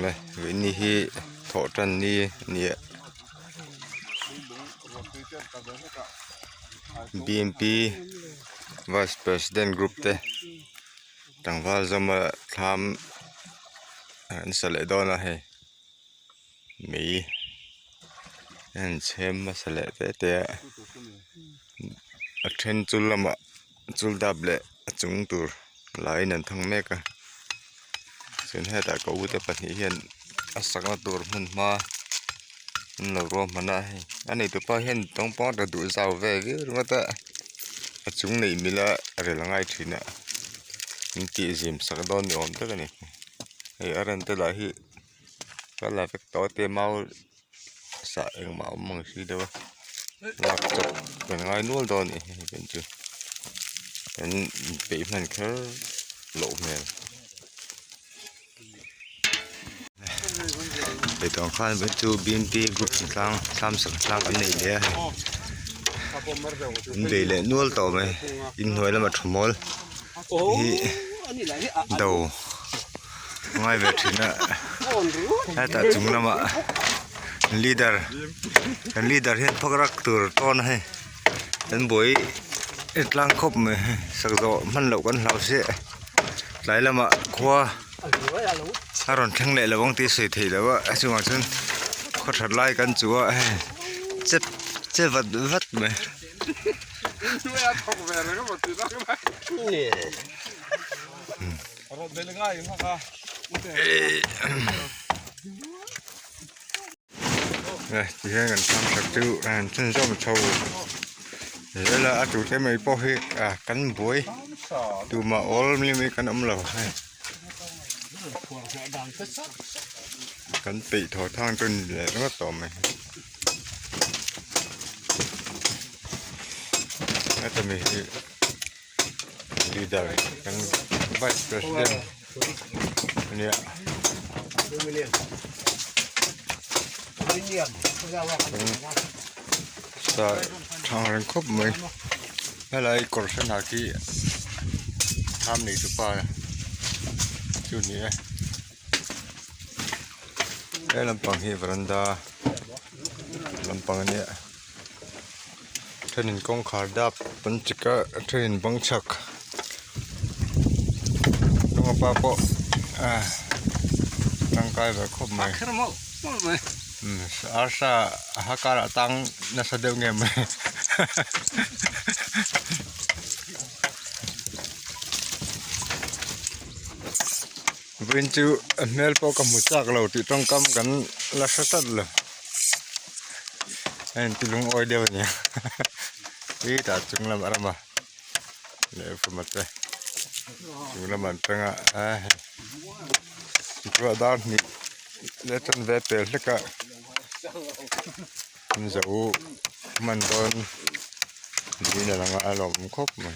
Le vawini hi thawh tan ni a ni a b m p vice president group te tlangval zawma thlam an sa leh dawn a hei mei an chhem hmasa leh te te a a then chu lamah chul dap leh a chung tur laiin an thang mek a chuan hetah ka u te pahnih hian a sakna tur hmun hma an lo ruahman a hei a neitupa hian tawngpang ta duh zau ve viau ringawt a a chung neih mila rel a ngai thin a an tih zim sak dawn ni awm tak a ni hei a rente lah hi ka la vek tawh a te mau sah engmah a awm ang si deuh a lak chawp kan ngai nual dawn a ni hei kan chu kan inpeih hman kher loh hmel hei tawng khan mai chu b m p group chi tlang thlam sak tlang an nei leh a hei an bei leh nual tawh mai inhnuai lama thu mawl hi do. Ngai ve thin a hetah chung lamah leader kan leader hian phak rak tur tawn a hei kan buai tlang khawp mai hei sak zawh hman loh kan hlau sia tlai lamah khua a rawn thleng leh lo ang tih a sawi theih loh a a chungah chuan khaw that lai kan chu a hei chep che vat vat mai. Ti hian kan thlam sak chu a han chhunzawm chho zel a a tu te mai pawh hi ah kan buai tumah awl mi mai kan awm lo hei kan peih thaw thang chu ni leh ringawt tawh mai heta mi hi. Leader kan vice president ania sa thang reng khawp mai helai kawr sen ha khi tham nei tu pa chu ni e he lampang hi varanda lampang ania. Thenin kawngkhar dap an chik a a thenin bang chhak hnung a pa pawh ah tangkai ve khawp mai arsa a ha karah tang nasa deuh nge mai vawiin chu a hmel pawh ka hmu chak lo tih tawngkam kan la hre tlat lo. A inti lungawi deuh a nia hi tah chung lamah rama leh fuma te chung lamah an tang a a hei tichuan dar hnih leh a chanve pel hlek a an zo hman dawn niin a lang a a lawmawm khawp mai.